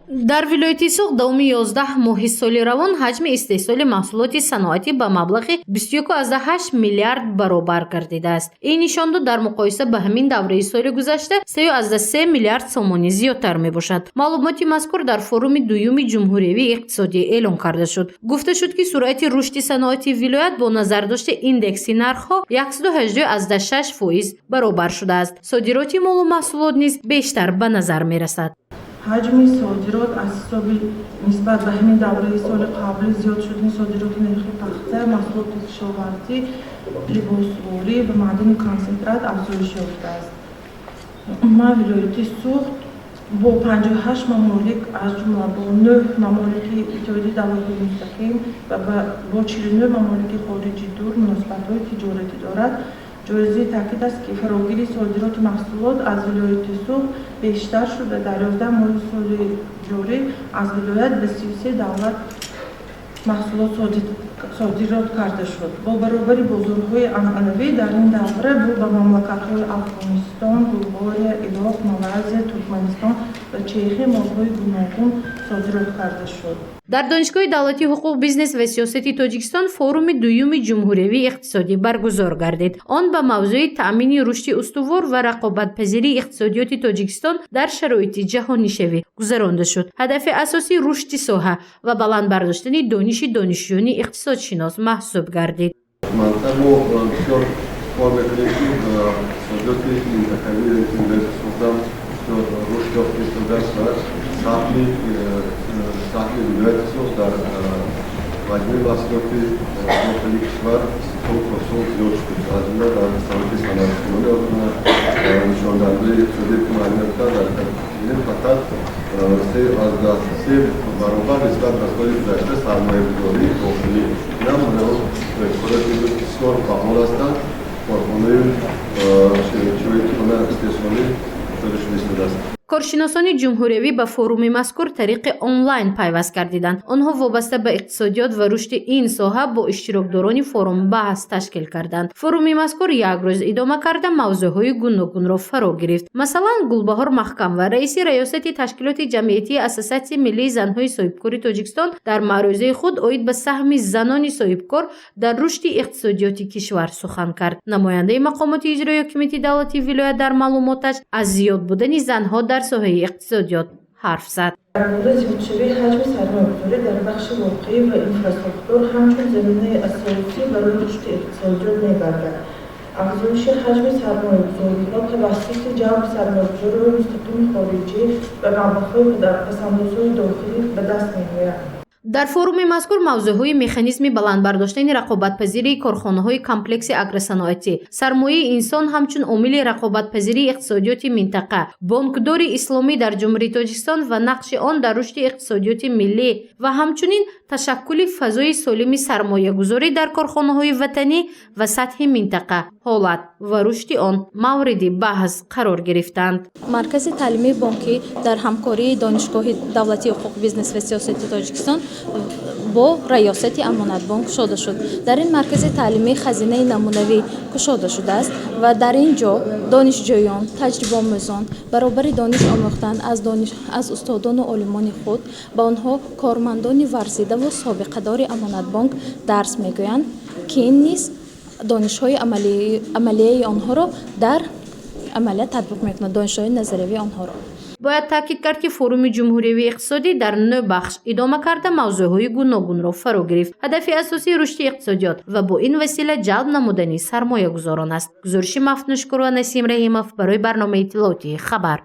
Дар вилояти Суғд давоми 11 моҳи соли равон ҳаҷми истеҳсоли маҳсулоти саноатӣ ба маблағи 21,8 миллиард баробар гардидааст. Ин нишондод дар муқоиса ба ҳамин давраи соли гузашта 3,3 миллиард сомонӣ зиёдтар мебошад. Маълумоти мазкур дар форуми дуюми ҷумҳуриявии иқтисодӣ эълон карда шуд. Гуфта шуд, ки суръати рушди саноати вилоят бо назардошти индекси нархҳо 118,6% баробар шудааст. Содироти молу маҳсулот низ бештар ба назар мерасад. Ҳаҷми содирот аз ҳисоби нисбат ба ҳамин давраи соли қаблӣ зиёд шудани содироти нерхи пахта, маҳсулоти кишоварзӣ, либосворӣ ва маъдани консентрат афзоиш ёфтааст. Умуман, вилояти Суғд бо 58 мамолик, аз ҷумла бо нӯҳ мамолики Иттиҳоди Давлатҳои Мустақим ва бо 49 мамолики хориҷи дур муносибатҳои тиҷоратӣ дорад. Ҷои таъкид аст, ки фарогирии содироти маҳсулот аз вилояти Суғд бештар шуда, дар 11 моҳи соли ҷорӣ аз вилоят ба 33 давлат маҳсулот содирот карда шуд. Бо баробари бозорҳои анъанавӣ дар ин давра ба мамлакатҳои Афғонистон, Булғория, Ироқ, Малайзия, Туркманистон ва Чехия молҳои гуногун содирот карда шуд. Дар Донишгоҳи давлатии ҳуқуқ, бизнес ва сиёсати Тоҷикистон форуми дуюми ҷумҳуриявии иқтисодӣ баргузор гардид. Он ба мавзӯи таъмини рушди устувор ва рақобатпазирии иқтисодиёти Тоҷикистон дар шароити ҷаҳонишавӣ гузаронда шуд. Ҳадафи асосӣ рушди соҳа ва баланд бардоштани дониши донишҷӯёни иқтисодшинос маҳсуб гардид. Мо бисёр кор мекунем, ки иқтисодиёти минтақавии Суғдам бисёр рушд ёфта истодааст ва саҳми вилояти Суғд дар маҷмӯи маҳсулоти дохили кишвар сол то сол зиёд шуд, аз ҷумла дар самти саноаткунонӣ. Нишондиҳандаҳои иқтисодие ки муайян ёфтанд, дар фақат 3,3 баробар нисбат ба соли гузашта сармоягузории дохилӣ. Инам соҳибкорои имрӯз бисёр фаъол ҳастанд, корхонаи чиҳое ки она истеҳсолӣ кушода шуда истодааст. Коршиносони ҷумҳуриявӣ ба форуми мазкур тариқи онлайн пайваст гардиданд. Онҳо вобаста ба иқтисодиёт ва рушди ин соҳа бо иштирокдорони форум баҳс ташкил карданд. Форуми мазкур як рӯз идома карда, мавзӯъҳои гуногунро фаро гирифт. Масалан, Гулбаҳор Маҳкамова, раиси раёсати ташкилоти ҷамъиятии Ассотсиатсияи миллии занҳои соҳибкори Тоҷикистон, дар маърӯзаи худ оид ба саҳми занони соҳибкор дар рушди иқтисодиёти кишвар сухан кард. Намояндаи мақомоти иҷроии ҳокимияти давлатии вилоят дар маълумоташ аз зиёд будани занҳо дар соҳаи иқтисодиёт ҳарф зад. Дар зиёдшавии ҳаҷми сармоягузорӣ дар бахши воқеӣ ва инфрасохтор ҳамчун заминаи асосӣ барои рушди иқтисодиёт мегардад. Афзоиши ҳаҷми сармоягузориҳо тавассути ҷалби сармоягузориҳои мустақими хориҷӣ ва маблағҳои пасандозҳои дохилӣ ба даст меояд. Дар форуми мазкур мавзӯъҳои механизми баланд бардоштани рақобатпазирии корхонаҳои комплекси агросаноатӣ, сармояи инсон ҳамчун омили рақобатпазирии иқтисодиёти минтақа, бонкдории исломӣ дар Ҷумҳурии Тоҷикистон ва нақши он дар рушди иқтисодиёти миллӣ ва ҳамчунин ташаккули фазои солими сармоягузорӣ дар корхонаҳои ватанӣ ва сатҳи минтақа, ҳолат ва рушди он мавриди баҳс қарор гирифтанд. Маркази таълимии бонкӣ дар ҳамкории Донишгоҳи давлатии ҳуқуқ, бизнес ва сиёсати Тоҷикистон бо раёсати Амонатбонк кушода шуд. Дар ин маркази таълимӣ хазинаи намунавӣ кушода шудааст ва дар ин ҷо донишҷӯён, таҷрибаомӯзон баробари дониш омӯхтан аз устодону олимони худ, ба онҳо кормандони варзидаву собиқадори Амонатбонк дарс мегӯянд, ки ин низ донишҳои амалияи онҳоро дар амалият татбиқ мекунад, донишҳои назариявии онҳоро. Бояд таъкид кард, ки форуми ҷумҳуриявии иқтисодӣ дар нӯ бахш идома карда, мавзӯъҳои гуногунро фаро гирифт. Ҳадафи асосӣ рушди иқтисодиёт ва бо ин васила ҷалб намудани сармоягузорон аст. Гузориши Мафтуншукурова, Насим Раҳимов барои барномаи иттилоотии «Хабар».